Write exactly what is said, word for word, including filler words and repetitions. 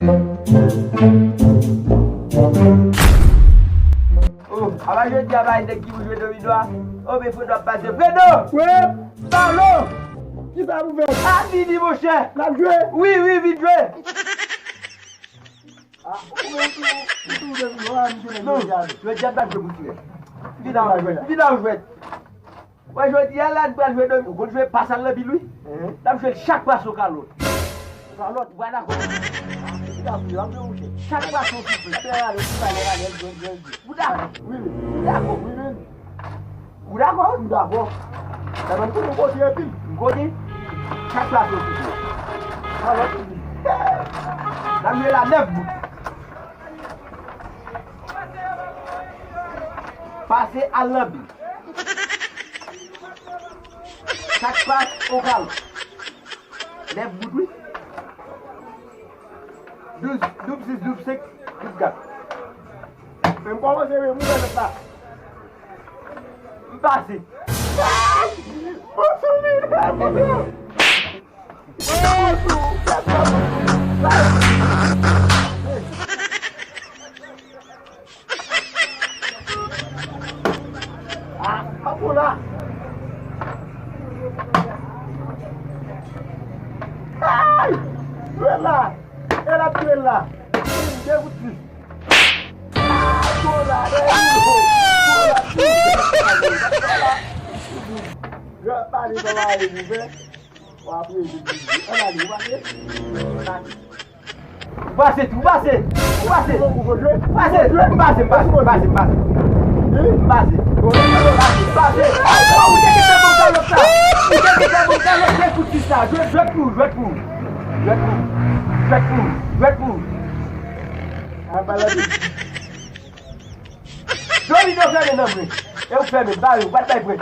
Oh, apa jodi a pa nèg ki pou jwe domino a? Oh, men Fredo ap pase. Fredo! Wi! Pablo! Kisa pou fè? A, vini, monchè! N ap jwe? Wi, wi, vin jwe! Ah, ou menm tou, ou tou vle jwe, ah, misye menm. Non, jodi a m pa jwe pou tirè. Vin nan jwèt, vin nan jwèt. Wè, jodi a la, n pral jwe domino. Ou konn jwe pas al nan bil, wi. N ap jwe l chak pas yon kalòt. Yon kalòt? Vwala, dakò. Chak pas yon soufle. Fè ale, fè ale, ale, jwe, jwe, jwe. Ou dakò? Wi, wi. Ou dakò? Wi, wi. Ou dakò? M dakò. Sa ban m konnen w pote anpil. M konnen. Chak pas yon soufle. Kalòt. N ap jwe la nèf bout. Pase al nan bil. Chak pas, yon kalòt. Nèf bout, wi. Douz, doub sis, doub senk, doub kat. Men m kòmanse, men m ouvè lòt la. M pase. Ay! Bon, souli, bon, bon. Ah, pa pou la. Ay! Jwe la! E l ap jwe la! Vin, de kout pye! Ah, pou la, de kout pye! Pou la, pou la! Jwe pale nan mari ouvè. W ap rele, ann ale, ou pase? Ou pase tou, ou pase, ou pase. Ou pase, ou pase, m pase, m pase, m pase. M pase. M pase, m pase. Oh, ou te gentan ban m kalòt sa. Ou te gentan ban m kalòt, de kout sis la. Jwèt, jwèt pou ou, jwèt pou ou. Jwèt pou ou, jwèt pou ou, jwèt pou ou. Domino fèmen nan mwen. E ou fèmen, bare, ou pa t bay pwen.